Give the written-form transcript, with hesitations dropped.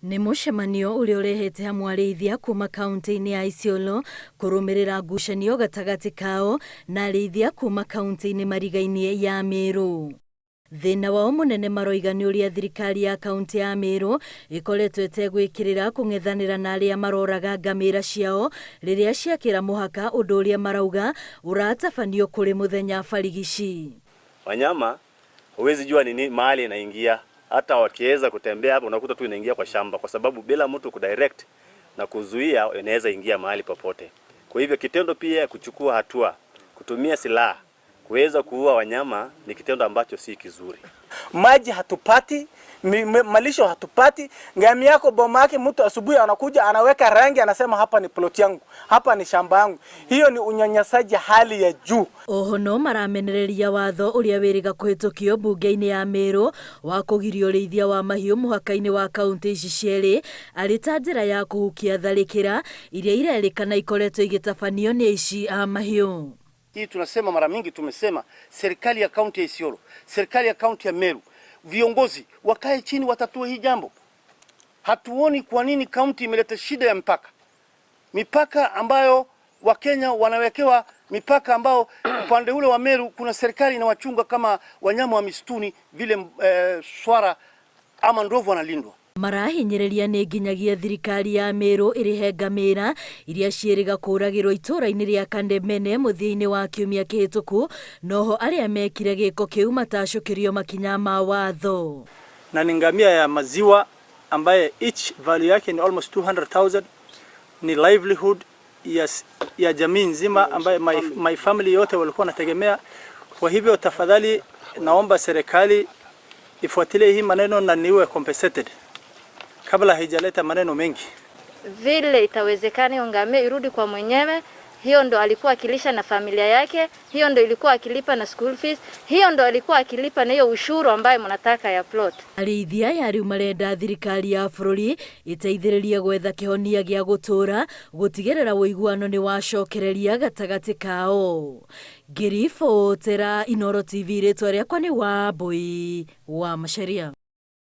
Nĩ mũcemanio ũrĩa ũrehete hamwe arĩithia kuma kaunti-inĩ ya Isiolo kũrũmĩrĩra ngucanio gatagatĩ kao na arĩithia kuma kaunti-inĩ marigainie ya Meru. Thĩna wao mũnene maroiga nĩ ũrĩa thirikari ya kaunti ya Meru ĩkoretwo ĩtegwĩkĩrĩra kũng'ethanĩra na arĩa maroraga ngamĩra ciao rĩrĩa ciakĩra mũhaka, ũndũ ũrĩa marauga ũratabanio kũrĩ mũthenya barigici. Wanyama huwezi jua nini mahali inaingia, hata wakiweza kutembea hapo unakuta tu inaingia kwa shamba, kwa sababu bila mtu kudirect na kuzuia inaweza ingia mahali popote. Kwa hivyo kitendo pia ya kuchukua hatua kutumia silaha kuweza kuua wanyama ni kitendo ambacho si kizuri. Maji hatupati, malisho hatupati. Ngamia yako boma yake, mtu asubuhi anakuja anaweka rangi, anasema hapa ni plot yangu, hapa ni shamba yangu. Hiyo ni unyanyasaji hali ya juu. Oho no maramenereria watho ũrĩa wĩrĩga kũhĩtũkio mbunge-inĩ ya Meru wa kũgiria ũrĩithia wa mahiũ mũhaka-inĩ wa kaunti ici cierĩ arĩ ta njĩra ya kũhukia tharĩkĩra iria irerĩkana ikoretwo igĩtabanio nĩ aici a mahiũ. Hii tunasema mara mingi, tumesema serikali ya kaunti ya Isiolo, serikali ya kaunti ya Meru, viongozi wakae chini watatue hii jambo. Hatuoni kwa nini kaunti imeleta shida ya mpaka, mipaka ambayo Wakenya wanawekewa mipaka ambao upande ule wa Meru kuna serikali inawachunga kama wanyama wa misituni vile, swara ama ndovu wanalindwa. Marahinyĩrĩria nĩ nginyagia thirikari ya Meru ĩrĩhe ngamĩra iria ciĩrĩga kũragĩrwo itũũra-inĩ rĩa Kandemene mũthia-inĩ wa kiumia kĩhĩtũku, noho arĩa mekire gĩko kĩu matacũkĩrio makinya ma watho. Na ni ngamia ya maziwa ambaye each value yake ni almost 200,000. Ni livelihood ya jamii nzima ambaye my family yote walikuwa wanategemea. Kwa hivyo tafadhali naomba serikali ifuatilie hii maneno na niwe compensated kabla haijaleta maneno mengi. Vile itawezekana hiyo ngamia irudi kwa mwenyewe. Hiyo ndo alikuwa akilisha na familia yake, hiyo ndo ilikuwa akilipa na school fees, hiyo ndo alikuwa akilipa na hiyo ushuru ambayo mnataka ya plot. Arĩithia aya rĩu marenda thirikari ya bũrũri ĩteithĩrĩrie gwetha kĩhonia gĩa gũtũũra gũtigĩrĩra ũiguano nĩ wacokereria gatagatĩ kao. Ngĩribotera Inooro TV, rĩtwa rĩakwa nĩ Wambui wa Macharia.